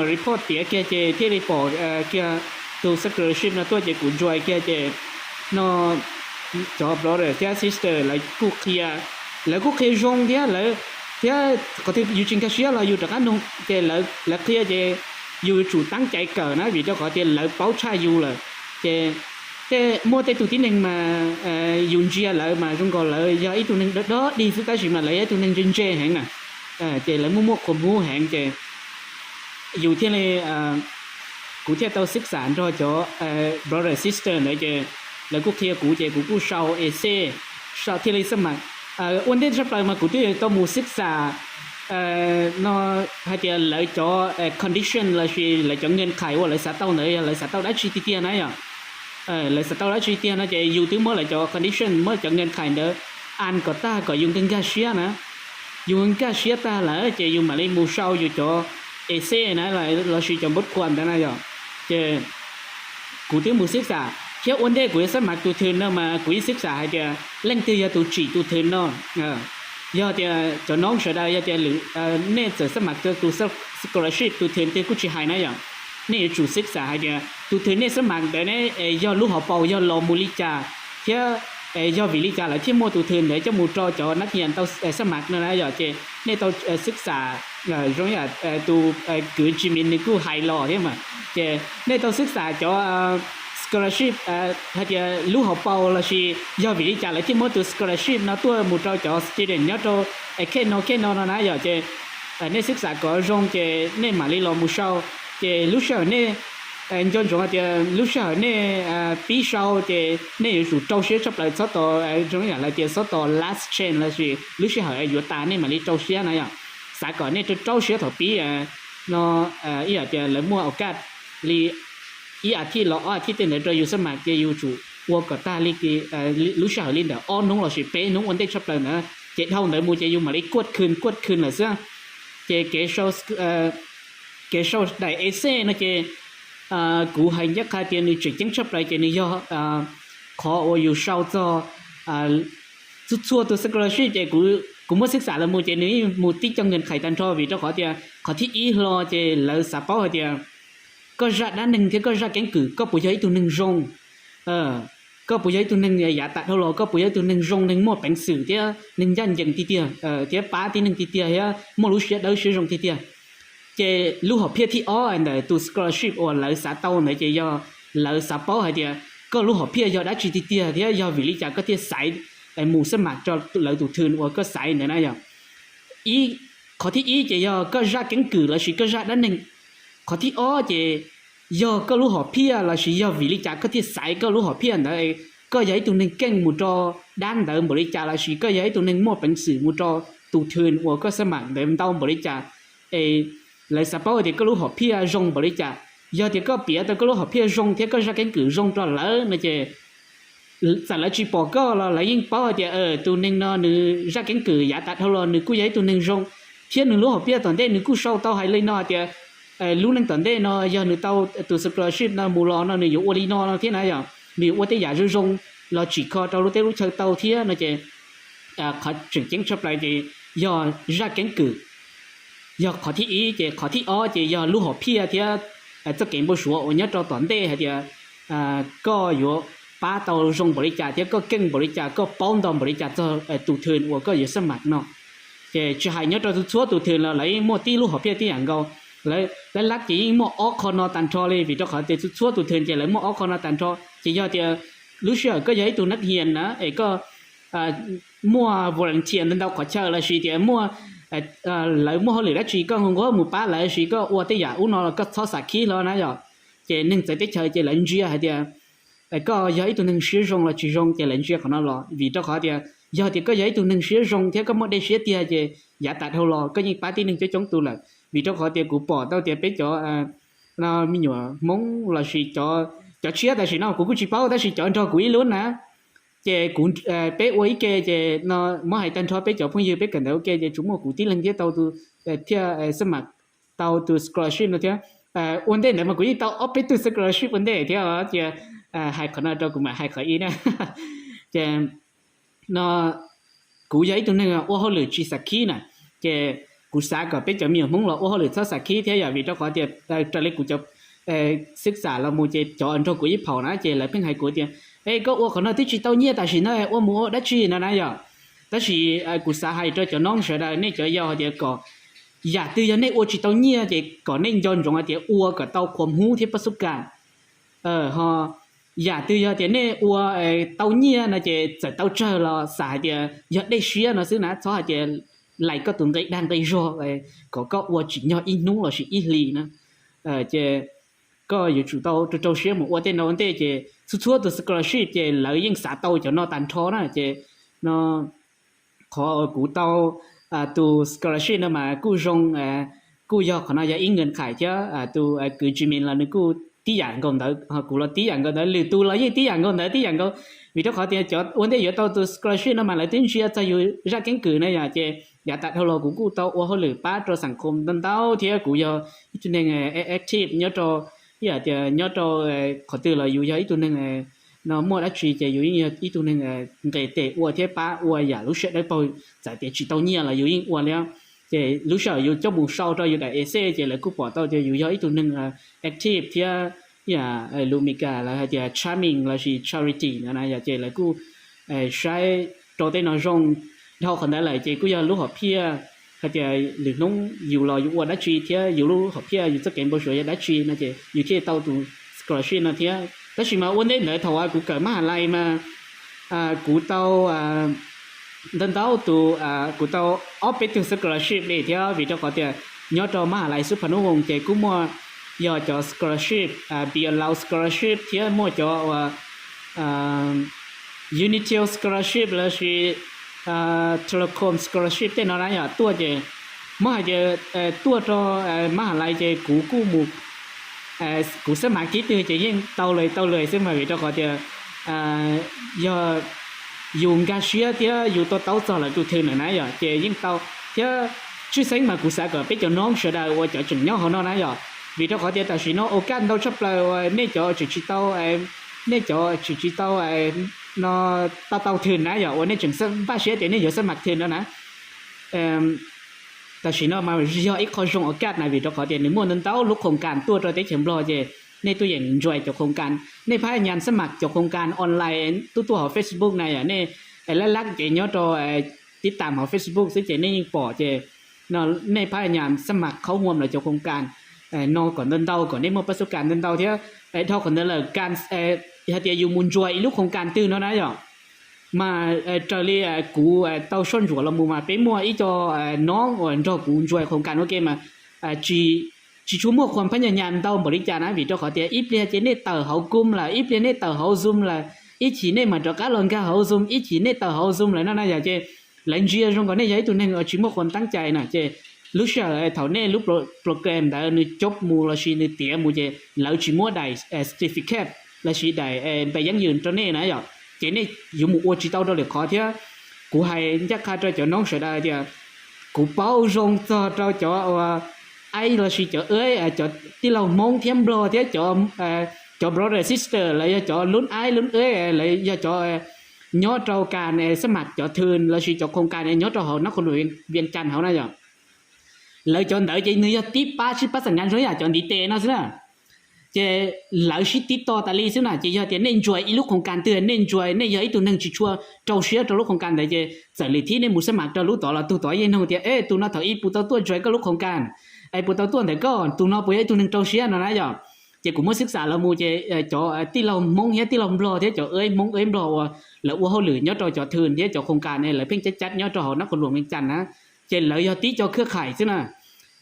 report tiav kiag ces thiaj li pom kiag tus scholarship no tuaj ces kuv join kiag ces no cov brother thiab sister lawv kuj qhia, lawv kuj qhia zoo thiab lawv, thiab qhov twg yus tsis nkag siab los yus rov qab nug ces lawv qhia ces yus yuav tsum teeb caiv kawm na vim rau qhov tias lawv paub tshaj yus lawm. Ces tej muaj tej tug tib neeg mas yus ntsia lawv mas zoo nkaus lawv yog ib tug neeg dog dog dig xwb tab sis mas lawv yog ib tug neeg ntse ntse heev na. Ces lawv muaj muaj qhuas hub heev ces yus thiaj li, kuv thiaj tau xib xam nrog cov brother sister ntawd ces lawv kuj qhia kuv ces kuv kuj sau essay, sau thiaj li xab mam. Ua ntej tshaj plaws mas kuv twb tau mus xib xam no hais tias lawv cov condition lossis lawv cov nkees khais uas lawv xav tau ntawd yog lawv xav tau dab tsi tiag tiag na yom. Lawv xav tau dab tsi tiag no ces yus twb muab lawv cov condition muab cov nkees khais ntawd an kom tag kom yus nkag nkag siab na. Yus nkag siab tag lawm ces yus mam li mus sau yus cov essay na lossis cov npab khuas ntawd na yom. Ces kuv twb mus xib xam thiab ua ntej kuv yuav xab mam tus thwm no mas kuv yeej xib xam hais tias leej twg yog tus tsim tus thwm no. Yog tias cov noob sawv daws yog tias nej txawm xab mam tus scholarship tus thwm twg kuj tsis hais na yom, nej yuav tsum xib xam hais tias tus thwm nej xab mam ntawd ne yog lub hauv paus yog los mus li cas thiab yog vim li cas lawv thiaj muaj tus thwm ntawd coj mus rau cov nab thias tau xab mam no na yom. Ces nej tau xib xam zoo yam tus kwv Jimmy nws kuj hais los thiab mas. Ces nej tau xib xam cov scholarship hais tias lub hauv paus lossis yog vim li cas lawv thiaj muab tus scholarship no tuaj mus rau cov student nyob rau khej no khej no no na yom. Ces nej xib xam kom zoo ces nej mam li los mus sau. Ces lub sij hawm nej nco ntsoov hais tias lub sij hawm nej pib sau ces nej yuav tsum rau siab tshaj plaws txhob tos zoo yam lawv tias txhob tos last chance lossis lub sij hawm yuav tas nej mam li rau siab na yom. Xav kom nej rau rau siab thaum pib no ib yam tias lawv muaj au kaj li ib a thiv los ob a thiv tej ntawd rau yus xab mam ces yus tsum ua kom tag li lub sij hawm li ntawm ob hnub lossis peb hnub ua ntej tshaj plaws ntawd ces dhau ntawd mus ces yus mam li kuaj khw kuaj khw lawm xwb. Ces kev sau daim essay no ces kuv hais ncaj qha tias nws tseem ceeb tshaj plaws ces nws yog qhov uas yus sau txog txhua txhua tus scholarship ces kuv muab xib xam los mus ces nws yeej mus tib co nkees khais tag nrho vim rau qhov tias qhov thib ib hlo ces lawv xav paub hais tias koj zaj dab neeg thiab koj zaj keeb kwm koj puas yog ib tug neeg zoo, koj puas yog ib tug neeg yav tas dhau los, koj puas yog ib tug neeg zoo, neeg muaj peev xwm thiab neeg ncaj ncees tiag tiag thiab pab tib neeg tiag tiag thiab muaj lub siab dawb siab zoo tiag tiag. Ces lub hom phiaj thib ob ntawm tus scholarship uas lawv xav tau ntawd ces yog lawv xav paub hais tias koj lub hom phiaj yog dab tsi tiag tiag thiab yog vim li cas koj thiaj xaiv mus xab mam rau lawv tus thwm uas koj xaiv ntawd na yom. Ib, qhov thib ib ces yog koj zaj keeb kwm lossis koj zaj dab neeg. Qhov thib ob ces yog koj lub hom phiaj lossis yog vim li cas koj thiaj xaiv koj lub hom phiaj ntawd. Koj yog ib tug neeg keej mus rau dab ntawd npaum li cas lossis koj yog ib tug neeg muaj peev xwm mus rau tus thwm uas koj xab mam ntawd ntau npaum li cas. Es lawv xav paub tias koj lub hom phiaj zoo npaum li cas. Yog tias koj piav tau koj lub hom phiaj zoo thiab koj zaj keeb kwm zoo rau lawv no ces txawm lawv tsis pom koj los lawv yeej paub hais tias tus neeg no nws zaj keeb kwm yav tas dhau los nws kuj yog ib tug neeg zoo, thiab nws lub hom phiaj tom ntej nws kuj sau tau hais li no hais tias lub neej tom ntej no yog nws tau tus scholarship no mus los no nws yuav ua li no no thiab na yom, nws yuav ua tej yam zoo zoo los tsim kho rau lub teb lub chaw tau thiab no ces qhov tseem ceeb tshaj plaws ces yog zaj keeb kwm, yog qhov thib ib. Ces qhov thib ob ces yog lub hom phiaj thiab txoj kev npau suav uas nyob rau tom ntej hais tias koj yuav pab tau zoo npaum li cas thiab koj keej npaum li cas, koj paub ntau npaum li cas txog tus thwm uas koj yuav xab mam no. Ces tsis hais nyob rau txhua tus thwm los lawv muaj tib lub hom phiaj tib yam nkaus. Lawv lab ces yeej muaj ob qho no tag nrho li vim rau qhov tias txhua tus thwm ces lawv muaj ob qho no tag nrho. Ces yog tias lub sij hawm koj yog ib tug nab hias na es koj muaj volunteer ntau ntau qhov chaw lossis tias muaj, lawv muaj hauj lwm dab tsi koj nquag mus pab lawv lossis koj ua tej yam ub no los koj txhob xam khib hlo na yom. Ces neeg txawv teb chaws ces lawv ntsia hais tias koj yog ib tug neeg siab zoo los tsis zoo ces lawv ntsia qhov no los vim rau qhov tias yog tias koj yog ib tug neeg siab zoo thiab koj muaj dej siab tiag ces yav tas dhau los koj yeej pab tib neeg coob coob tus lawm. Vim rau qhov tias kuv pom tau tias peb cov me nyuam Hmoob lossis cov tshiab tam sim no kuv kuj tsis paub tab sis cov nrog kuv ib lub na, ces kuv, peb ua ib ke ces no muab hais tag nrho peb cov phooj ywg peb kawm ntawv ua ke ces tsuas muaj kuv tib leeg thiab tau tus, thiaj xab mam tau tus scholarship no thiab. Ua ntej ntawd mas kuv yeej tau ob peb tug scholarship ua ntej thiab ces hais qhov no rau kuv mam hais qhov ib na. Ces no kuv yog ib tug neeg ua hauj lwm tsis xam khib na, ces kuv xav kom peb cov me nyuam Hmoob los ua hauj lwm txhob xav khib thiab yom, vim rau qhov tias raws li kuv cov xwb xam los mus ces cov nrog kuv ib phaum na ces lawv pheej hais kuv tias, e, koj ua qhov no twb tsis tau nyiaj tam sim no ua mus ua dab tsi no na yom. Tab sis kuv xav hais rau cov noob sawv daws nej cov yau hais tias kom yam twg yog nej ua tsis tau nyiaj ces kom nej nco ntsoov hais tias ua kom tau khuam hub thiab pab xub kam. Ho yam twg yog tias nej ua tau nyiaj no ces txawm tau tsawg los xav hais tias yog dej siab no xwb na, txhob hais tias lais koj tus nqi dag nqi zog kom koj ua tsim nyog ib hnub lossis ib hlis na. Ces koj yuav tsum tau rau rau siab mus ua tej no ua ntej ces txhua txhua tus scholarship ces lawv yeej xav tau cov no tag nrho na ces no qhov kuv tau tus scholarship no mas kuj zoo, kuj yog qhov no yog ib nqes khais thiab tus kwv Jimmy los nws kuj tib yam nkaus ntawd, kuv los tib yam nkaus ntawd, lwm tus los yeej tib yam nkaus ntawd tib yam nkaus. Vim rau qhov tias cov ua ntej yuav tau tus scholarship no mas lawv twb ntsia txog yus zaj keeb kwm na yom, ces yav tas dhau los kuv kuj tau ua hauj lwm pab rau xam khom ntau ntau thiab kuv yog ib tug neeg active nyob rau, ib yam tias nyob rau qhov twg los yus yog ib tug neeg no muaj dab tsi ces yus yeej yog ib tug neeg nqes tes ua thiab pab ua yam lub siab dawb paug, txawm tias tsis tau nyiaj los yus yeej ua li. Ces lub sij hawm yus coj mus sau rau yus daim essay ces lawv kuj pom tau tias yus yog ib tug neeg active thiab, ib yam lus Meskas lawv hais tias charming lossis charity no na yom, ces lawv kuj saib rau tej no zoo. Dhau qhov ntawd lawm ces kuj yog lub hom phiaj hais tias lwm hnub yus los yus ua dab tsi thiab yus lub hom phiaj yus txoj kev npau suav yog dab tsi no ces yus thiaj tau tus scholarship no thiab. Tab sis mas ua ntej ntawd thaum kuv kawm mab has lais mas kuv tau ntau ntau tus, kuv tau ob peb tug scholarship li thiab, vim rau qhov tias nyob rau mab has lais xub pha nub voos ces kuj muaj yog cov scholarship, be allow scholarship thiab muaj cov uas Unitil scholarship lossis Telecom scholarship tej no na yom tuaj ces muab hais tias tuaj rau mab has lais ces kuv kuj mus, kuv xab mav kib twg ces yeej tau lawm tau lawm xwb mas, vim rau qhov tias yog yus nkag siab thiab yus to taub txog lawv tus thwm na yom ces yeej tau. Thiab tshwj xeeb mas kuv xav kom peb cov noob sawv daws uas cov tseem nyob hauv no na yom, vim rau qhov tias tam sim no au kaj ntau tshaj plaws uas nej cov tseem tsis tau, nej cov tseem tsis tau no, tau tau thwm na yom, uas nej tseem npaj siab tias nej yuav xab mav thwm no na. Tam sim no mas yog ib qho zoo au kaj na, vim rau qhov tias nws muaj ntau ntau lub khoom kas tuaj rau teb chaws Nplog ces nej tuaj yeem enjoy cov khoom kas, nej phab nyas xab mav cov khoom kas online tuaj tuaj hauv Facebook na yom, nej lab lab ces nyob rau tib tam hauv Facebook xwb ces nej yeej pom ces no, nej phab nyas xab mav khaub huam lawv cov khoom kas no kom ntau ntau kom nej muaj pab xub kas ntau ntau thiab. Dhau qhov ntawd lawm, hais tias yus mus enjoy ib lub khoom kas twg no na yom, mas raws li kuv tau soj ntsuam los mus mas peb muaj ib co noob uas nrog kuv enjoy khoom kas ua ke mas tsis tshua muaj khuam phab nyas nyas ntau npaum li cas na, vim rau qhov tias ib pliag ces nej tawm hauv Zoom lawm, ib pliag nej tawm hauv Zoom lawm, ib chim nej mam rov qab los nkag hauv Zoom, ib chim nej tawm hauv Zoom lawm no na yom, ces lawv ntsia zoo nkaus nej yog ib tug neeg uas tsis muaj khuam teeb cai na ces lub sij hawm thaum nej lub program ntawd nws cob mus lossis nws tiav mus ces lawv tsis muab daim certificate lossis daim npe yeeb yws rau nej na yom, ces nej yuav mus ua tsis tau rau lwm qhov thiab. Kuv hais ncaj qha rau cov noob sawv daws tias kuv paub zoo txog rau cov uas aib lossis cov aib, cov tij laug Hmoob thiab Nplog thiab cov brother sister lawv yog cov lub aib lub aib, lawv yog cov nyob rau kas xab mav cov thwm lossis cov khoom kas nyob rau hauv nab qhuas luam Vias Cas hauv na yom. Lawv cov ntawd ces nws yog tib pab sib pab xam nkav zoo yam cov ntiv tes no xwb na. Ces lawv sib tib tog tas li xwb na, ces yog tias nej enjoy ib lub khoom kas twg, nej enjoy, nej yog ib tug neeg tsis tshua rau siab rau lub khoom kas ntawd ces txawm lwm thib nej mus xab mav rau lub tod los tug tod yeej nug tias, e, tus no thaum ub puas tau tuaj enjoy koj lub khoom kas, es puas tau tuaj ntawm koj, tus no puas yog ib tug neeg rau siab no na yom. Ces kuv muab xwb xam los mus ces cov tij laug Hmoob thiab tij laug Nplog thiab cov aib Hmoob aib Nplog uas lawv ua hauj lwm nyob rau cov thwm thiab cov khoom kas ne lawv pheej cab cab nyob rau hauv nab qhuas luam Vias Cas na, ces lawv yog tib co khwb khais xwb na.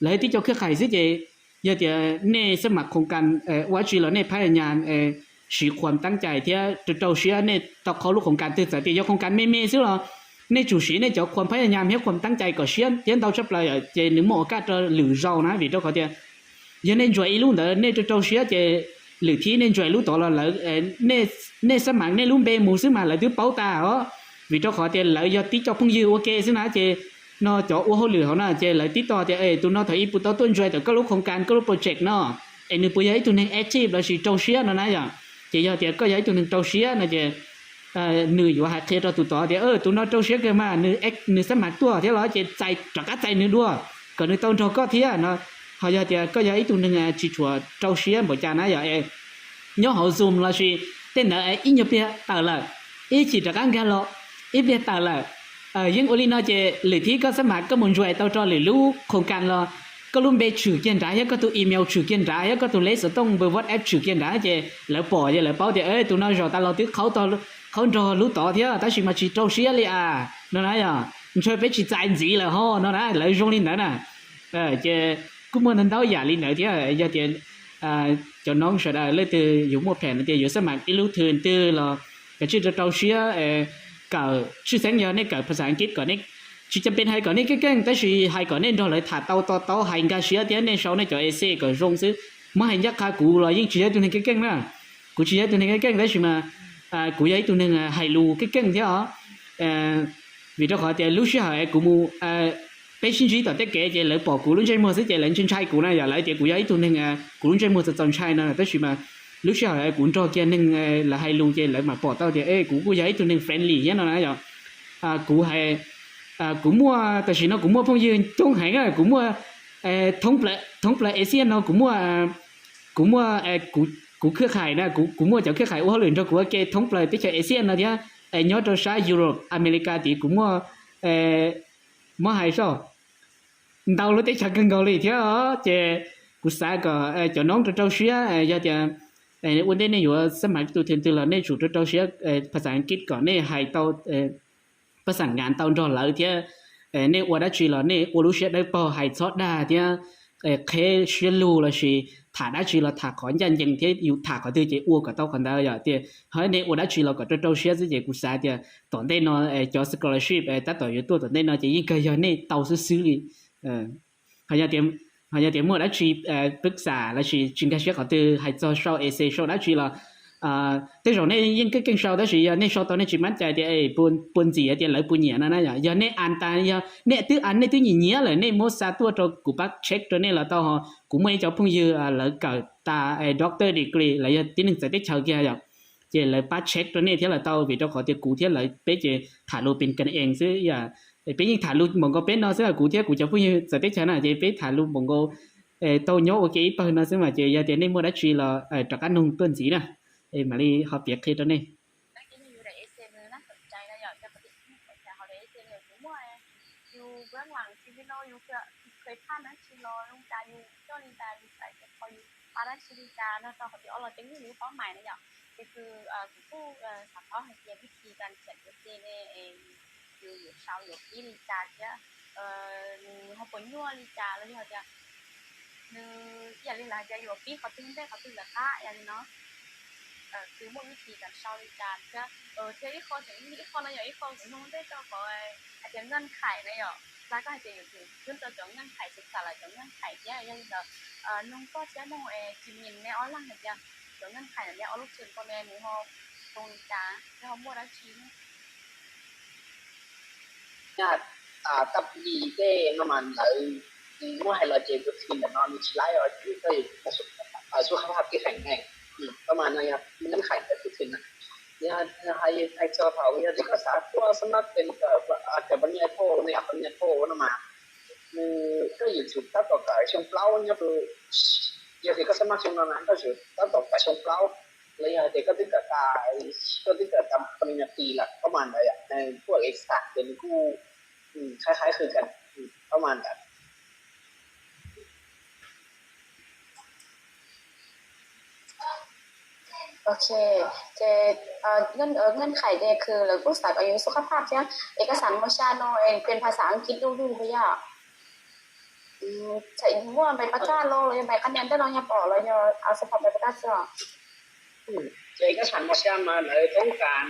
Lawv yog tib co khwb khais xwb ces yog tias nej xab mav khoom kas ua dab tsi los nej phab nyas siv khuam teeb cai thiab rau rau siab, nej tau qhau lub khoom kas twg txawm tias yog khoom kas me me xwb los nej tsum siv nej cov khuam phab nyas thiab khuam teeb cai kom siab thiab ntau tshaj plaws ces nws muaj ua kaj rau lwm zaus na, vim rau qhov tias yog nej enjoy ib lub ntawd nej rau rau siab ces lwm thib nej enjoy lub tod los lawv, nej xab mav nej lub npe mus xwb mas lawv twb paub tas os, vim rau qhov tias lawv yog tib co phooj ywg ua ke xwb na ces no cov ua hauj lwm hauv na ces lawv tib tog tias, e, tus no thaum ub puas tau tuaj enjoy ntawm koj lub khoom kas koj lub project no, es nws puas yog ib tug neeg active lossis rau siab no na yom. Ces yog tias koj yog ib tug neeg rau siab no ces nws yuav hais qhia rau tus tod tias, tus no rau siab kawg mas, nws xab mav tuaj thiab los ces txais, rov qab txais nws dua. kom nws tau nrog koj thiab no. Ho yog tias koj yog ib tug neeg tsis tshua rau siab npaum cas na yog nyob hauv Zoom lossis tej ntawd ib nyuag pliag tawm lawm, ib chim rov qab nkag los, ib pliag tawm lawm. Yeej ua li no ces lwm thib koj xab mam koj mus ntsuais tau rau lwm lub qhoos kas los koj lub npe tshwm kiag nrad thiab koj tus email tshwm kiag nrad thiab koj tus lej xov tooj npawg WhatsApp tshwm kiag nrad ces lawv pom ces lawv paub tias tus no zaum tas los twb qhaub nrog lub tod thiab tab sis mas tsis rau siab li a no na yog ntshe peb tsis txais ntxiv lawm ho no na lawv zoo li ntawd na. Ces kuj muaj ntau ntau yam li ntawd thiab yog tias cov noob sawv daws leej twg yuav muaj phem no tias yuav xab mam ib lub thwm twg los kav tsij rau rau siab kawm tshwj xeeb yog nej kawm phas xas Askiv kom nej tsis cam pes hais kom nej keej keej tab sis hais kom nej nrog lawv tham tau to taub hais nkag siab thiab nej sau nej cov essay kom zoo xwb. Muab hais ncaj qha kuv los yeej tsis yog ib tug neeg keej keej na. Kuv tsis yog ib tug neeg keej keej tab sis mas kuv yog ib tug neeg hais lus keej keej thiab os. Vim rau qhov tias lub sij hawm es kuv mus peb sib ntsib tom tej kev ces lawv pom kuv lub ntsej muag xwb ces lawv ntshai ntshai kuv na yom lawv tias kuv yog ib tug neeg kuv lub ntsej muag txaus txaus ntshai no tab sis mas lub sij hawm es kuv nrog kiag neeg lawv hais lus ces lawv mam pom tau tias kuv kuj yog ib tug neeg friendly thiab no na yom. Kuv kuv muaj tam sim no kuv muaj phooj ywg coob heev kuv muaj thoob plaws Asia no kuv muaj kuv muaj kuv khwb hais na kuv muaj cov khwb hais ua hauj lwm nrog kuv ua ke thoob plaws teb chaws Asia no thiab nyob rau sab Europe America tid kuv muaj muab hais soj ntau lub teb chaws kawg nkaus li thiab ces kuv xav kom cov noob rau rau siab yog tias ua ntej nej yuav xab mam tus thwm twg los nej tsum rau rau siab phas xas Askiv kom nej hais tau phas xas Askiv tau nrog lawv thiab nej ua dab tsi los nej ua lub siab dawb paug hais txhob dag thiab qheb siab lug lossis tham dab tsi los tham qhov ncaj ncees thiab yus tham qhov twg ces ua kom tau qhov ntawd yom tias ho nej ua dab tsi los kom rau rau siab xwb ces kuv xav tias tom ntej no cov scholarship tab tom yuav tuaj tom ntej no ces yeej kawg yog nej tau xwb xwb li. Ho yog tias muaj dab tsi pwb xam lossis tsis nkag siab qhov twg hais txog sau essay sau dab tsi los tej zaum nej yeej keej keej sau tab sis yog nej sau tau nej tsis mab cai tias puas ntxim tias lawv puas nyiam no na yom yog nej an tas yog nej twb an nej twb nyiam nyiam lawm nej muab xa tuaj rau kuv pab check rau nej los tau ho kuv muaj ib cov phooj ywg lawv kawm tas doctor degree lawv yog tib neeg txawv teb chaws kiag yom ces lawv pab check rau nej thiab los tau vim rau qhov tias kuv thiab lawv peb ces tham lus pes kas ees xwb yom peb yeej tham lus npaum nkaus peb no xwb kuv thiab kuv cov phooj ywg txawv teb chaws na ces peb tham lus npaum nkaus tau nyob ua ke ib pawg no xwb mas ces yog tias nej muaj dab tsi los rov qab nug tuaj ntxiv na mam li ho piav qhia rau nej. Ces kuv kuj xav paub hais tias vij thi kas ntxias ua ke ne, yus yuav sau yuav pib li cas thiab nws ho puas nyuaj li cas los yog hais tias nws ib yam li lawv hais tias yuav pib qhov twg ntej qhov twg lawv qab yam li no, twb muaj vij thi kas sau li cas thiab thiab ib qho tseem ib qho no yog ib qho kuv nug ntej rau qhov hais tias nkees khais na yom, Xav koj hais tias yuav tsum khwb rau cov nkees khais, xav lawv cov nkees khais thiab yog li ntawd nug koj thiab nug Tsis Mis neb ob leeg hais tias cov nkees khais ntawm neb ob lub tseem ko ne nws ho zoo li cas, nws ho muaj dab tsi? Tag kis tej no mas lawv muab hais los ces tus twg ntawm no nws tsis laib os, koj yog xub hab hab kis kheem ne, koj mas no yog nkees khais ntawm tus twg na. Yog hais txog thaum yog tias koj xav tuaj xab mab tes kawm cov poj niam thoj ne, poj niam thoj no mas nws koj yuav tsum tab tom kawm xyoo plaub nyob rau, yog tias koj xab mab xyoo no na koj yuav tsum tab tom kawm xyoo plaub, los yog tias koj twb kawm tas, koj twb kawm tas poj niam tis lawm koj mas ntawd, kuj es xam ces nws kuj qhai qhai qhwv kawm koj mas ntawd. Ok, ces nkees khais ces khwv lawv kuj xav kom yus xub qab phaj thiab, es koj xav mos xya no es pes phas xas Askiv du lug puas yog? Txhais muaj npais pab kaj los los yog npais qab nias ntawm no yog pom los yog xav pom npais pab kaj xwb os? Ces koj xav mos xya mas lawv toob kas,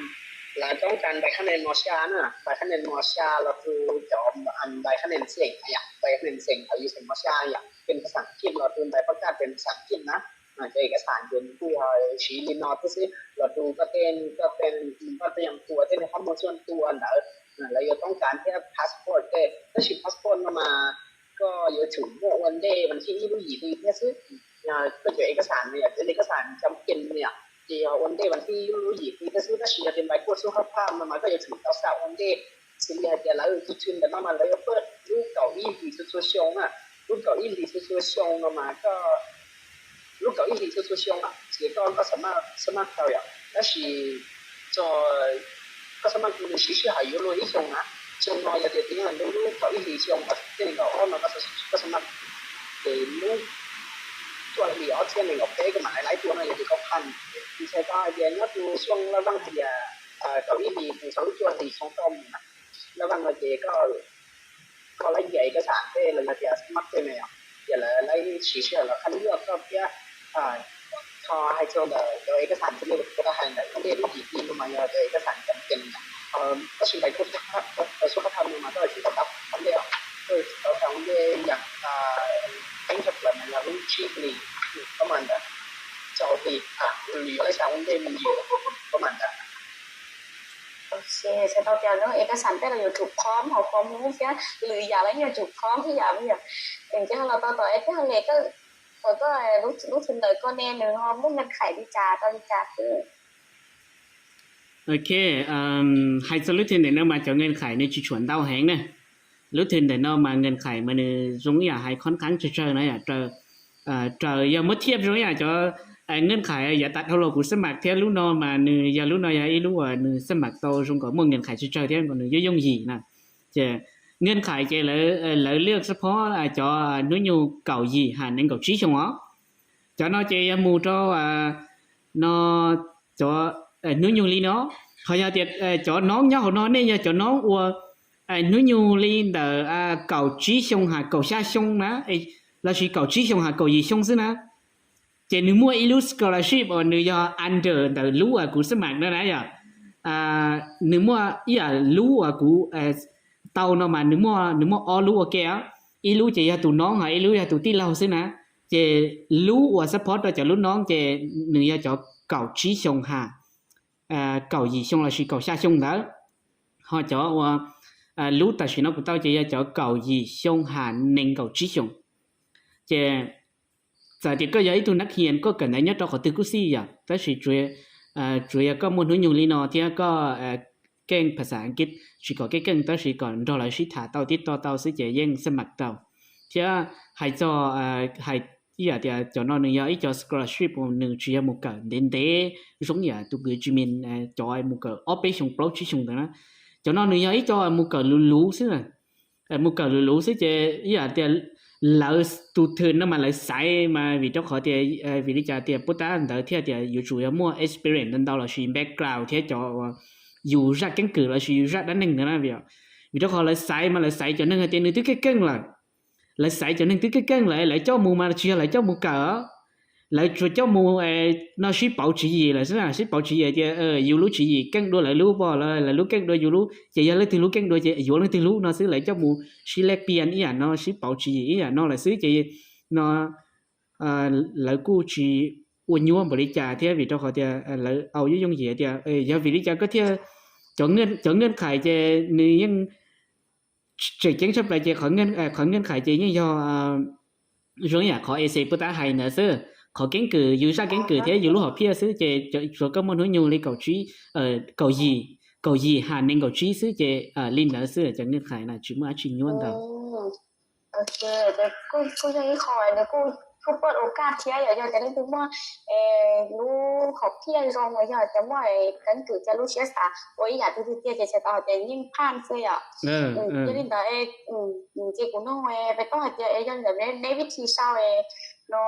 lawv toob kas npais qab nias mos xya na, npais qab nias mos xya los rau cov npais qab nias xeem, npais qab nias xeem lawv yuav xeem mos xya yom, pes phas xas Askiv los rau npais pab kaj pes phas xas Askiv na. Ces koj xav ces nws kuj yog siv li no xwb, los rau koj tej, koj tej, koj tej yam tua tej qhob muag txuj tua ntawd, lawv yuav toob kas thiab passport tej, tab sis passport no mas koj yuav tsum muaj ua ntej vas thib ib lub yim hli thiab xwb. Koj cov es koj xav no yog cov es koj xav cam kem no yom, ces yog ua ntej vas thib ib lub yim hli thiab xwb, tab sis yog tias npais kuaj xub hab phaj no mas koj yuav tsum tau xa ua ntej xws li hais tias lawv tus twg ntawm no mas lawv yuav pub lub kaum ib hlis txhua txhua xyoo na, lub kaum ib hlis txhua txhua xyoo no mas koj, lub kaum ib hlis txhua txhua xyoo ces koj, koj xav maj tau yom, tab sis txog koj xav maj nws siv sij hawm yuav luag ib xyoo na. Xyoo no yog tias twb yog lub kaum ib hlis xyoo thiaj li kaum ob no koj xav maj, ces lub cuaj hlis ob txhiab nees nkaum peb koj mam li laib tuaj no yog tias koj phaj. Txhais tau hais tias nyob rau xyoo laj vaj hais tias kaum ib hlis mus txog lub cuaj hlis xyoo rau mus na, laj vaj no ces koj, koj laib nce ekasan tej los yog tias xab mab tej na yom, ces lawv laib siv sij hawm los khaj luaj koj thiab. Ho hais txog ntawm cov ekasan li kuv tau hais ntawm ua ntej lub yim hli no mas yog cov ekasan cov cees na. Tab sis ntawm kuv, kuv xub qab tha no mas koj tsis tau tau ua ntej os, koj tsis tau tau ua ntej yam qeeb tshaj plaws mas yog lub tsib hlis, koj mam ntawd, txog hli, lwm yuav laib xav ua ntej me ntsis, koj mam ntawd. Txhais tau tias lub ekasan tej los yuav tsum phom hauv qhov muag thiab lwm yam los yuav tsum phom thiab yam yog. Ces ho los tau tom es thiab ho le koj, thaum koj lub twg ntawm koj ne nws ho muaj nkees khais li cas tau li cas xwb? Ok, hais txog lub twg ntawm no mas cov nkees khais nws tsis tshua ntau heev na. Lub twg ntawm no mas nkees khais mas nws zoo ib yam hais khon qab tsawg tsawg no yom, raws yog muab thiaj zoo ib yam cov nkees khais yav tas dhau los kuv xab mam thiab lub no mas nws yog lub no yog ib lub uas nws xab mam tau zoo kom muaj nkees khais tsawg tsawg thiab nws yooj yooj yim na. Ces nkees khais ces lawv liaj xab phob cov hnub nyoog kaum yim ham nees nkaum tsib xyoo os. Cov no ces yog mus rau no cov hnub nyoog li no, ho yog tias cov noob nyob hauv no nej yog cov noob ua hnub nyoog li ntawm kaum tsib xyoo ham kaum xya xyoo na, lossis kaum tsib xyoo ham kaum yim xyoo xwb na, ces nws muaj ib lub scholarship uas nws yog under ntawm lub uas kuv xab mam no na yom. Nws muaj ib yam lub uas kuv tau no mas nws muaj, nws muaj ob lub ua ke, ib lub ces yog tus noob ho ib lub yog tus tij laug xwb na. Ces lub uas xab phob rau cov lub noob ces nws yog cov kaum tsib xyoo ham kaum yim xyoo lossis kaum xya xyoo ntawd. Ho cov uas lub tam sim no kuv tau ces yog cov kaum yim xyoo ham nees nkaum tsib xyoo. Ces txawm tias koj yog ib tug nab hias koj kawm ntawv nyob rau qhov twg kuj xij yom, tab sis tsuas yog koj muaj hnub nyoog li no thiab koj keej phas xas Askiv tsis kom keej keej tab sis kom nrog lawv sib tham tau tib to tau xwb ces yeej xab mam tau. Thiab hais txog, hais ib yam tias cov no nws yog ib co scholarship uas nws tsis yog mus kawm ntev ntev zoo yam tus kwv Jimin cov mus kawm ob peb xyoo plaub tsib xyoo ntawd na. Cov no nws yog ib co mus kawm luv luv xwb, mus kawm luv luv xwb ces ib yam tias lawv tus twg no mas lawv xaiv mas vim rau qhov tias, vim li cas tias puab tab ntawd thiaj tias yuav tsum yog muaj experience ntau ntau lossis background thiab cov uas yus zaj keeb kwm lossis yus zaj dab neeg ntawd na. Vim rau qhov lawv xaiv mas lawv xaiv cov neeg hais tias nws twb keej keej lawm. Lawv xaiv cov neeg twb keej keej lawm lawv coj mus mas tsis yog lawv coj mus kawm, lawv tsuas coj mus no sib pauv tswv yim lawm xwb, sib pauv tswv yim tias yus lub tswv yim keej dua lawv lub, lawv lub keej dua yus lub, ces yog leej twg lub keej dua ces yuav leej twg lub no xwb, lawv coj mus sib lej pian ib yam no sib pauv tswv yim ib yam no lawm xwb ces no lawv kuj tsis ua nyuaj npaum li cas thiab vim rau qhov tias lawv au yooj yooj yim tias yog vim li cas koj thiaj, cov nkeej khais ces nws yeej tseem ceeb tshaj plaws ces qhov nkeej khais ces yeej yog zoo yam qhov essay puab tab hais ntawd xwb, qhov keeb kwm yus zaj keeb kwm thiab yus lub hom phiaj xwb ces tsuas koj muaj hnub nyoog li kaum tsib, kaum yim, kaum yim ham nees nkaum tsib xwb ces li ntawd xwb, cov nkeej khais na tsis muaj dab tsi nyuaj ntau. Kuj yog ib qho nws kuj, kuj pab ua kaj thiab yom, yog tias leej twg muaj lub hom phiaj zoo los yog tias muaj keeb kwm thiab lub siab xav ua ib yam twg tiag tiag ces txhais tau hais tias yeej phaj xwb yom. Yog li ntawd ces kuv nug peb tau hais tias yog li ntawd neb vib thi sau no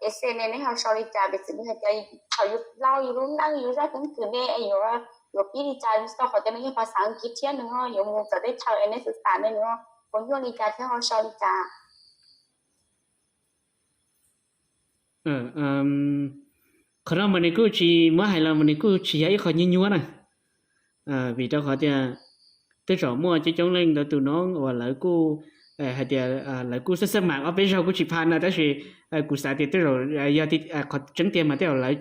essay ne neb ho sau li cas, piv txwv hais tias thaum yus lau yus lub neej yus zaj keeb kwm ne yuav, yuav pib li cas, tau qhov tias nws yog phas xas Askiv thiab nws ho yuav mus txawv teb chaws es neb xav xav ne nws ho puas nyuaj li cas thiab ho sau li cas? Qhov no mas nws kuj tsis muab hais los mas nws kuj tsis yog ib qho nyuaj nyuaj na, vim rau qhov tias tej zaum muaj coob coob leej ntau tus noob uas lawv kuj hais tias lawv kuj xab xab mam ob peb zaug kuj tsis phaj no tab sis kuv xav tias tej zaum yog qhov tseeb tiag mas tej zaum lawv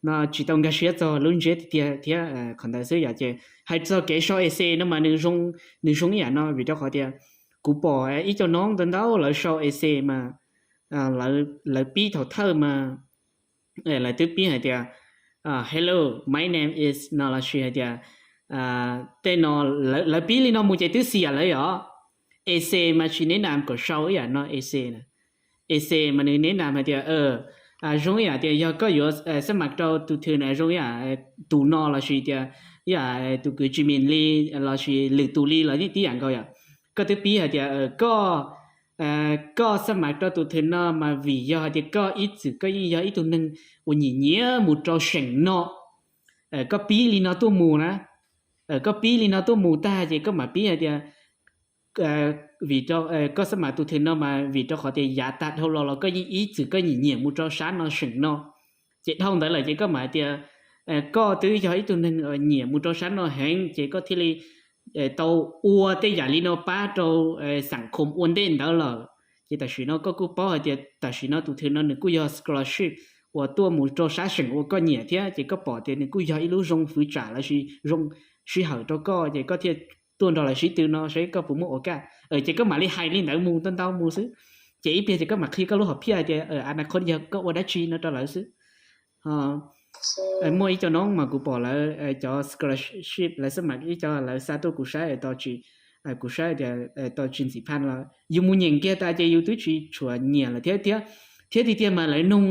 no tsis tau nkag siab txog lub ntsiab tiag tiag thiab qhov ntawd xwb yom. Ces hais txog kev sau essay no mas nws zoo ib yam no vim rau qhov tias kuv pom ib co noob ntau ntau lawv sau essay mas lawv pib thaum thawj mas lawv twb pib hais tias hello, my name is no lossis hais tias Tej no lawv pib li no mus ces twb xiam lawv yom. Ese mas tsis neb nam kom sau ib yam no, ese na. Ese mas nws neb nam hais tias zoo ib yam tias yog koj yuav xab mas rau tus thwm na zoo ib yam tus no lossis tias ib yam tus kwv Jimmy li lossis lwm tus li los yeej tib yam nkaus yom. Koj twb pib hais tias koj koj xab mas rau tus thwm no mas vim yog hais tias koj ib txwm koj yeej yog ib tug neeg uas nyiam nyiam mus rau seem no. Koj pib li no tuaj mus na. Koj pib li no tuaj mus tag ces koj mam pib hais tias vim koj xab mas tus thwm no mas vim rau qhov tias yav tag dhau los los koj yeej ib txwm koj nyiam nyiam mus rau sab no seem no. Ces dhau ntawd lawm ces koj mam hais tias koj twb yog ib tug neeg nyiam mus rau sab no heev ces koj thiaj li tau ua tej yam li no pab rau xam khom ua ntej ntawd lawm. Ces tam sim no koj kuj paub hais tias tam sim no tus thwm no nws kuj yog scholarship uas tuaj mus rau sab seem uas koj nyiam thiab ces koj pom tias nws kuj yog ib lub zoo fwv tsam lossis zoo sij hawm rau koj ces koj thiaj tuaj nrog lawv sib tw no saib koj puas muaj ua kaj. Ces koj mam li hais li ntawd mus ntau ntau mus xwb. Ces ib pliag ces koj mam qhia koj lub hom phiaj hais tias a na khos yog koj ua dab tsi no rau lawv xwb. Muaj ib co noob mas kuv pom lawv cov scholarship lawv xab mas ib co lawv xa tuaj kuv saib, kuv saib tias tau tsis ntxim phaj los yus mus nyeem kiag tas ces yus twb tsis tshua nyiam lawm thiab thiab. Thiab tiag tiag mas lawv noog,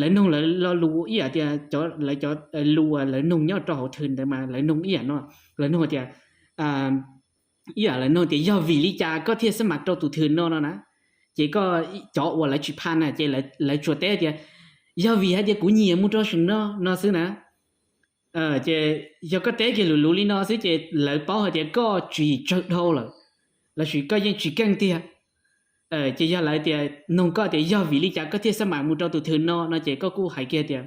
lawv noog lawv lo lus ib yam tias cov lawv cov lus lawv noog nyob rau hauv thwm ntawd mas lawv noog ib yam no, lawv noog tias ib yam lawv noog tias yog vim li cas koj thiaj xab mas rau tus thwm no no na. Ces koj cov uas lawv tsis phaj na ces lawv tsuas teb tias yog vim hais tias kuv nyiam mus rau seem no no xwb na. Ces yog koj teb kiag lus lus li no xwb ces lawv paub hais tias koj tsis tsawg dhau lawm lossis koj yeej tsis keej tiag. Ces yog lawv tias noog koj tias yog vim li cas koj thiaj xab mas mus rau tus thwm no no ces koj kuj hais kiag tias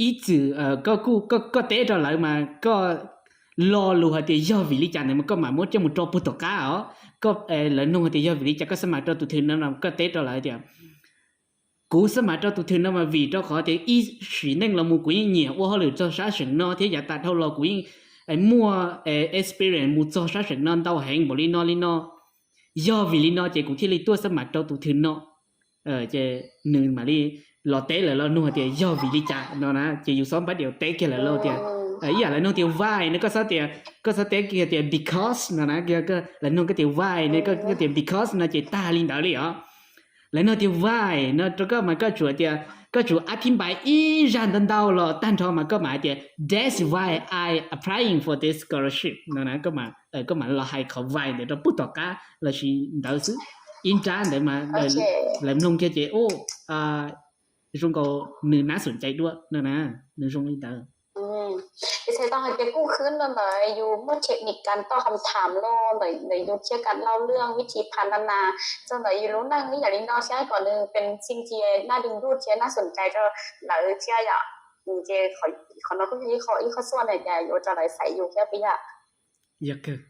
ib txwm koj teb rau lawv mas koj lo lus hais tias yog vim li cas ntawd mas koj mam muab coj mus rau puag tom qab os. Koj, lawv noog hais tias yog vim li cas koj xab mas rau tus thwm no no koj teb rau lawv tias kuv xab mas rau tus thwm no mas vim rau qhov tias ib sim neej los mus kuv yeej nyiam ua hauj lwm txog sab seem no thiab yav tas dhau los kuv yeej muaj experience mus txog sab seem no ntau heev npaum li no li no. Yog vim li no ces kuv thiaj li tuaj xab mas rau tus thwm no. Ces nws mam li los teb lawv lo nug tias yog vim li cas no na ces yus xob npab diaus teb kiag lawv lauj tias ib yam lawv nug tias why no koj xob tias, koj xob teb kiag tias because no na. Lawv nug koj tias why no koj tias because no ces tag li ntawd li os. Lawv nug tias why no rau koj mas koj tsuas tias koj tsuas a thib npais ib zaj ntau ntau los tag nrho mas koj mam hais tias that's why I applying for this scholarship no na. Koj mam los hais qhov why ntawd rau puag tom qab lossis ntawd xwb. Ib nrab ntawd mas lawv mloog kiag ces u zoo nkaus nws nab xum cai dua no na, nws zoo li ntawd. Ces tau hais tias kuj khwb no ntawd yus muaj technique kas tau hom tham no ntawm yus thiab kas lau lwj vib thib phan na na, txog ntawm yus lub neej ib yam li no thiab kom nws pes xij cia naj dwg nruj thiab naj xum cai rau lawv thiab yom. Ces qhov no kuj yog ib qho xuaj na cas yuav ua rau lawv xaiv yus thiab puas yog? Yog kawg.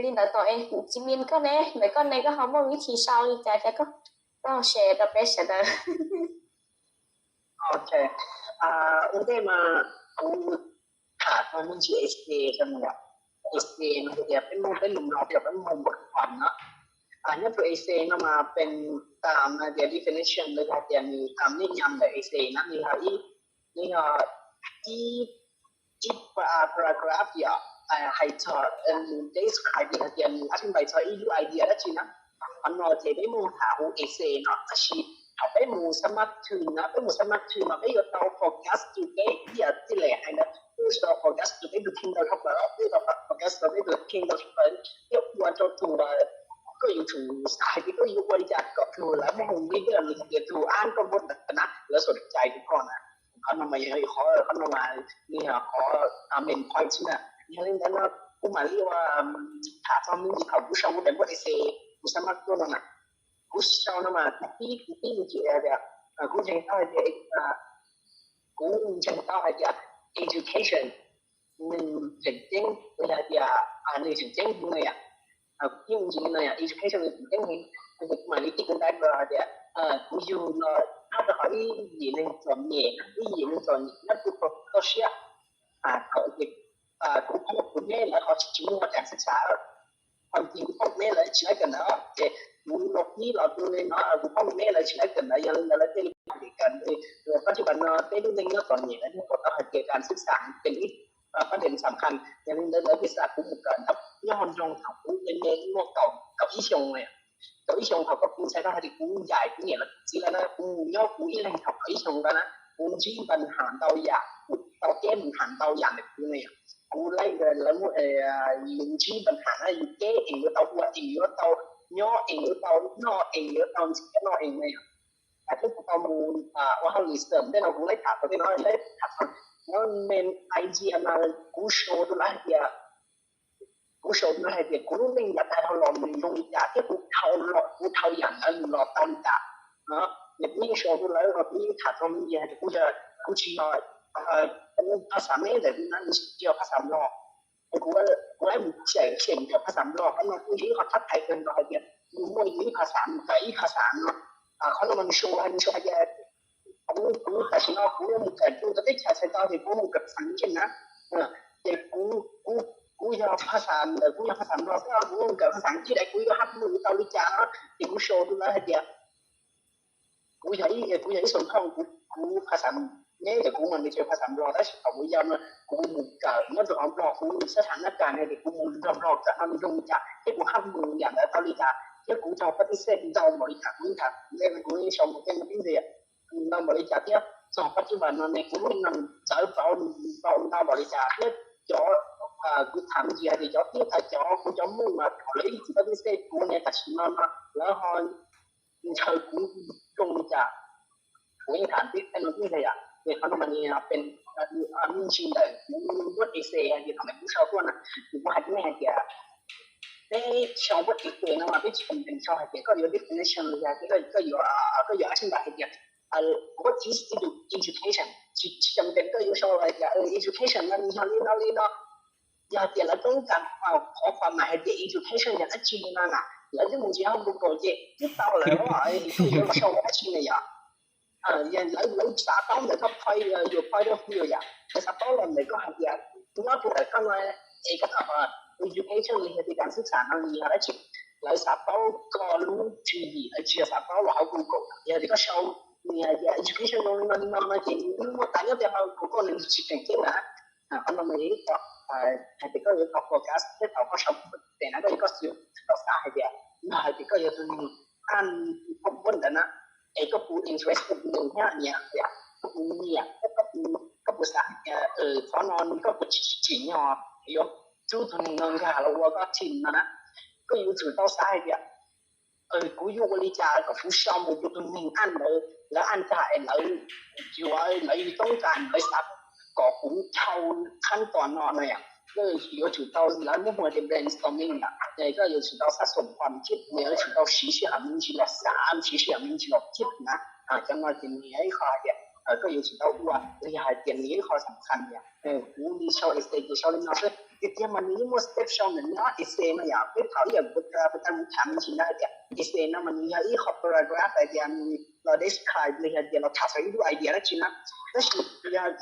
Li ntawd tau es Tsis Mis koj ne, ntawm koj ne koj ho muaj vib thib sau li cas thiab koj share rau peb sawv daws. Ok, ua ntej mas kuv tham txog me ntsis essay rau no. Essay no tias peb muaj peb lus Nplog tias peb muaj một khoản no. Nyob rau essay no mas peb tam no tias definition los yog tias nws tam ntej nyam ntawm essay no nws yog ib, nws yog ib ib paragraph yom, hais txog, describe hais tias nws ab thib npais txog ib lub idea dab tsi na. Qhov no ces peb muaj tham hu essay no tab sis thaum peb mus submit through no, peb mus submit through no peb yuav tau focus rau peb ib yam txij lem hais ntawd, peb yuav tau focus rau peb tus kheej ntau dhau plaws, peb yuav tau focus rau peb tus kheej ntau dhau plaws thiab ua rau tus koj yuav tsum xav hais tias koj yuav ua li cas kom tus lawv muab hu li tias nws tias tus ab koj muab ntawd na lawv xom cai rau koj na. Qhov no mas yog qhov, qhov no mas nws yog qhov main point xwb na. Yog li ntawd no kuv mam li ua tham txog me ntsis thaum kuv sau kuv daim npawb essay kuv xav mab tuaj no na. Kuv sau no mas kuv pib, kuv pib me ntsis tias kuv ntseeg tau hais tias, kuv ntseeg tau hais tias education nws tseem ceeb, yog tias nws tseem ceeb heev no yom. Kuv pib me ntsis no yom, education nws tseem ceeb heev. Kuv mam li pib kuv daim npawb hais tias kuv yug los nyob rau hauv ib yim neeg txom nyem, ib yim neeg txom nyem nyob rau toj siab. Thaum kuv phooj kuv me lawv ho tsis muaj cam xav xav, ho tis kuv phooj kuv me lawv tsis laib kawm ntawv ces kuv los pib los tu li no kuv phooj kuv me lawv tsis laib kawm ntawv yog li ntawd lawv thiaj li pab li kawm. Koj tsis pam no peb lub neej nyob txom nyem lawv thiaj pom tau hais Ces kab xib xam ces ib pab dev xam khas, yog li ntawd lawv piv xam kuv mus kawm ntawm nyob hauv nroog thaum kuv me me muaj kaum kaum ib xyoo, kaum ib xyoo thaum koj kuv ntshai koj hais tias kuv ncaim kuv niam lawv txiv lawv na, kuv mus nyob kuv ib leeg thaum kaum ib xyoo ntawd na, kuv ntsib npa ham ntau yam, kuv tau teb npa ham ntau yam ntawm kuv ne. Kuv lawv muaj ntsib npa ham na, yus teb es yuav tau ua es yuav tau nyob es yuav tau noj es yuav tau ntxiv noj es ne. Thiab kuv tau mus ua hauj lwm xwm tej no kuv lawv tham tau tej no lawv tham tau. Nyob me idea mas kuv show rau lawv hais tias, kuv show rau lawv hais tias kuv lub neej yav tag dhau los nws zoo li cas thiab kuv dhau los kuv dhau yam ntawd mus los tau li cas. Ces kuv yeej show rau lawv los kuv yeej tham tau me ntsis hais tias kuv, kuv tsis yog phas xas meb ntawm kuv na, kuv tsis yog phas xas nplog. Kuv, kuv mus xyem xyem kawm phas xas nplog qhov no kuj yog ib qho thab thaiv kawg nkaus hais tias yus muaj yus ib phas xas mus kawm ib phas xas no. Qhov no mas nws show hais, nws show hais tias kuv, kuv tam sim no kuv mus kawm rau teb chaws txhais tau ces kuv mus kawm phas xas ncij na. Ces kuv, kuv, kuv yog phas xas ntawm kuv yog phas xas nplog xwb, kuv mus kawm phas xas ncij es kuv yuav haj mus tau li cas no. Ces kuv show rau lawv hais tias kuv yog ib, kuv yog ib xu thooj, kuv, kuv phas xas neb ces kuv mas nws tsis phas xas nplog tab sis thaum kuv yau no kuv mus kawm nyob rau hauv nplog kuv xab tham nab kas ne ces kuv mus nrog nplog kawm no nws zoo li cas thiab kuv haj mus yam ntawd tau li cas thiab kuv tau pab tib xej ntau npaum li cas, kuv tham kuv sau mus tej no tib ntxias ntau npaum li cas thiab txog pab tib vas no ne kuv lub neej txawv pauv ntau npaum li cas thiab cov, kuv tham ntxias tias cov tib tas cov kuv cov muj mas thaum lawv ib txwm pab tib xej kuv ne tam sim no no lawv ho ntshaw kuv zoo li cas. Kuv yeej tham tib tej no tib ntxias yom, ces qhov no mas nws pem me ntsis ntawm kuv muab essay hais tias thaum kuv sau tuaj na, kuv hais rau nej hais tias peb sau muab essay no mas peb tsis tau ntees sau hais tias koj yuav definition los yog tias koj yuav, koj yuav a sib npam hais tias what is education, tsis tau ntees koj yuav sau hais tias education no nws yog li no li no. Yog tias lawv toob kas qhov format hais tias education yog dab tsi li no na, lawv twb mus ntsia hauv Google ces twb tau lawm, koj yuav los sau dab tsi na yom. Lawv, lawv xav paub ntawm koj point, your point of view yom, lawv xav paub los ntawm koj hais tias nyob rau ntawm koj no es koj tau education li yog tias kam xib xam no li yog dab tsi. Lawv xav paub koj lub tswv yim, lawv tsis yog xav paub los hauv Google. Yog tias koj sau nws hais tias education no li no li no no ces nws twb muaj tas nyob tias hauv Google nws tsis tseem ceeb na. Qhov no mas yog ib qho hais tias koj yuav tau focus thiab thaum koj sau tes na koj yuav, koj yuav tau xav hais tias, yog hais tias koj yog tus neeg aj koj muab ntawd na, es koj puas interest tus neeg thiab nyiam, koj puas nyiam, koj puas xav hais tias qhov no koj puas tsim nyog yuav rub tus neeg no nkag los ua koj team no na. Koj yuav tsum tau xav hais tias kuv yuav ua li cas kom kuv sau mus rau tus neeg aj ntawd, lawv aj ntag es lawv yuav, lawv yuav toob kas, lawv xav kom kuv dhau khab tos no no yom. Koj yuav tsum tau, lawv muab hu tias brainstorming yom, koj yuav tsum tau xav xoom pom thiab yuav tsum tau siv sij hawm me ntsis los xav, siv sij hawm me ntsis los thiab na. Cov no ces nws yog ib qho hais tias koj yuav tsum tau ua, yog hais tias nws yog ib qho xam khas yom. Kuv li sau essay ces sau li no xwb, tiag tiag mas nws yeej muaj step sau ntawm nyob essay no yom. Peb thaum ib yam kuv, kuv tau mus tham me ntsis na hais tias essay no mas nws yog ib qho paragraph hais tias nws los describe li hais tias los tham txog ib lub idea dab tsi na. Tab sis yog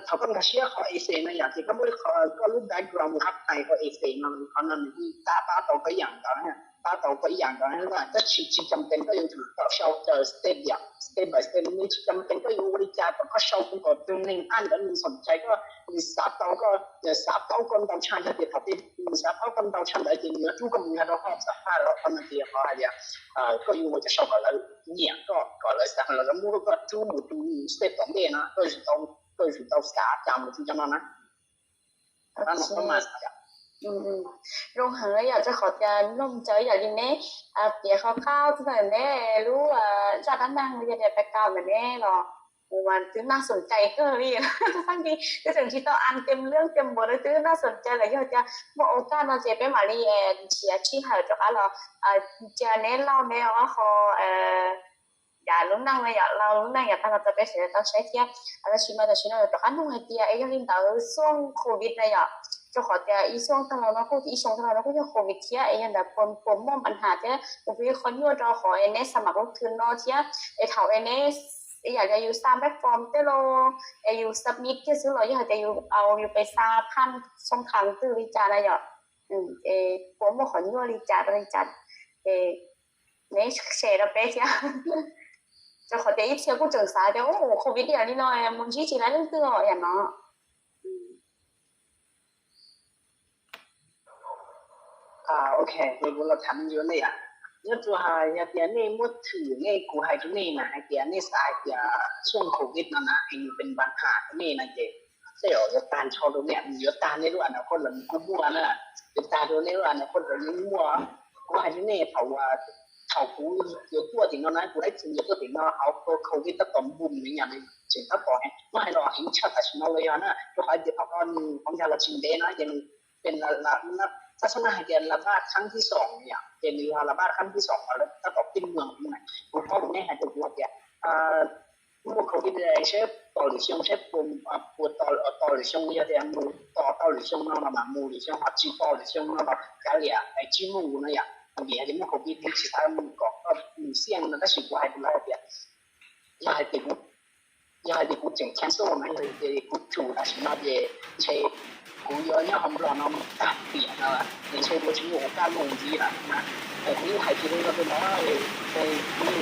thaum koj nkag siab qhov essay no yom ces koj muab koj lub background mus hab tais qhov essay no, qhov no nws yeej pab tau koj ib yam nkaus, pab tau koj ib yam nkaus. Tab sis tsis cam pees koj yuav tsum tau sau step yom, step by step, nws tsis cam pees koj yuav ua li cas kom koj sau kom tus neeg aj ntawd nws xoom cai koj, nws xav tau koj, xav paub koj ntau tshaj, yog tias thaum twg nws xav paub koj ntau tshaj ntawd ces nws yuav rub koj mus nkag rau hauv xab phaj los qhov no ces qhov hais tias koj yuav ua cas sau kom lawv nyiam koj, kom lawv xav kom lawv muab koj rub mus rau step tom ntej no, koj yuav tsum tau, koj yuav tsum tau xav cas mus rau cov no na. Zoo heev yom, rau qhov tias mloog cov yam li neb piav qhov qab txog neb lub zaj dab neeg li yog tias background ntawm neb los mas twb nas xoom cai kawg li. Txheej twb tseem tsis tau an tes lwm tes npuas twb nas xoom cai lawm. Yog tias muaj ua kaj no ces peb mam li nrhiav sij hawm rov qab los cia neb lau neb ob qho yav lub neej no yom, lau lub neej yav tag los rau peb sawv daws tau saib thiab. Tab sis mas tam sim no rov qab nug hais tias es yog li ntawd xyoo covid na yom, rau qhov tias ib xyoo tag los no kuj, ib xyoo tag los no kuj yog covid thiab, es yog ntawd puas muaj npa nham thiab, puas yog qhov nyuaj rau qhov es neb xa mam lub thwm no thiab, es thaum es neb ib yam li yus xa platform tej los es yus submit kiag xwb los yog hais tias yus au yus pes xa phaj xoo thas twg li cas na yom. Es puas muaj qhov nyuaj li cas rau li cas, es neb share rau peb thiab. Rau qhov tias ib txhia kuj tseem xav tias, ua, covid li no mus ntsib tsis tau leej twg os yam no. Ok, kuv los tham me ntsis nej yom. Nyob rau hais yog tias nej muab thwm nej, kuv hais rau nej na, hais tias nej xav hais tias xyoo covid no na es nws pes npas ham rau nej no ces tej zaum yuav tag nrho rau nej, yuav tag nej lub a na koj los nws kuj muaj na, yuav tag rau nej lub a na koj los nws muaj. Kuv hais rau nej thaum, thaum kuv yuav tuaj tim no na, kuv laib txim yuav tuaj tim no hauv covid tab tom npum nws nyam tseem tab tom muab hais los heev tshaj tam sim no los yog na, rau qhov tias thaum no nws qhov nkag los tsis ntev no ces nws pes, tab sis no hais tias la vaj khab thib xoom yom, ces nws yog la vaj khab thib xoom los tab tom pib mloog na. Kuv paub kuv nej hais rau kuv hais tias muaj covid seb tos lwm xyoo seb puas, puas tos lwm xyoo, yog tias mus tos tau lwm xyoo no los mam mus, lwm xyoo ho tsis tos lwm xyoo no los kav liam es tsis mus no yom. Vim hais tias muaj covid heev tsis xav mus kom xiaj no, tab sis kuv hais rau lawv hais tias yog hais tias kuv, yog hais tias kuv tseem cancel no, yog tias kuv tshum tam sim no ces ntshe kuv yuav nyob hauv Nplog no mus tag tiam no, ces ntshe kuv tsis muaj ua kaj mus ntxiv lawm na. Kuv yeej hais kiag li no rau lawv, ces kuv